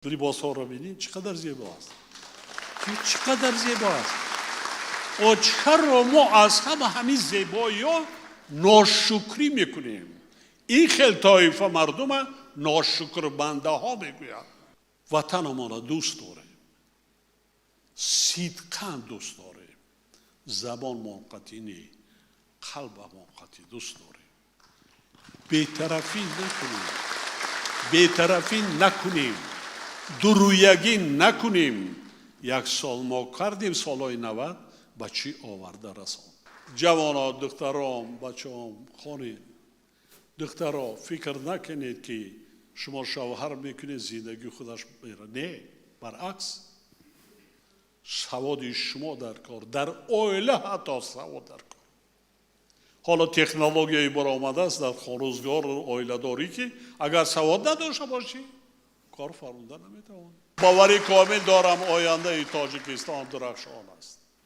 Либосҳоро бинед, чӣ қадар зебо аст, чӣ қадар зебо аст. О, чаро мо аз ҳама ҳамин зебоиҳо ношукрӣ мекунем? Ин хел тоифа мардума ношукрбандаҳо мегӯянд. Ватанамонро дӯст дорем, сидқан дӯст дорем, забонмон қатъӣ не, қалбамон қатъӣ дӯст дорем. Бетарафӣ накунем, бетарафӣ накунем, дурӯягӣ накунем. Як сол мо кардем, солҳои 90 ба чӣ оварда расон. Ҷавоно, духтаром, бачаом, хонед. Духтаро, фикр накунед, ки шумо шавҳар мекунед, зиндагӣ худаш мера. Не, баръакс, саводи шумо дар кор, дар оила ҳатто савод дар кор. Ҳоло технологияи баромадааст дар рӯзгор оиладорӣ, ки агар савод надошта бошӣ, кор фармуда наметавонӣ. Боварӣ комил дорам, ояндаи Тоҷикистон дурахшон аст.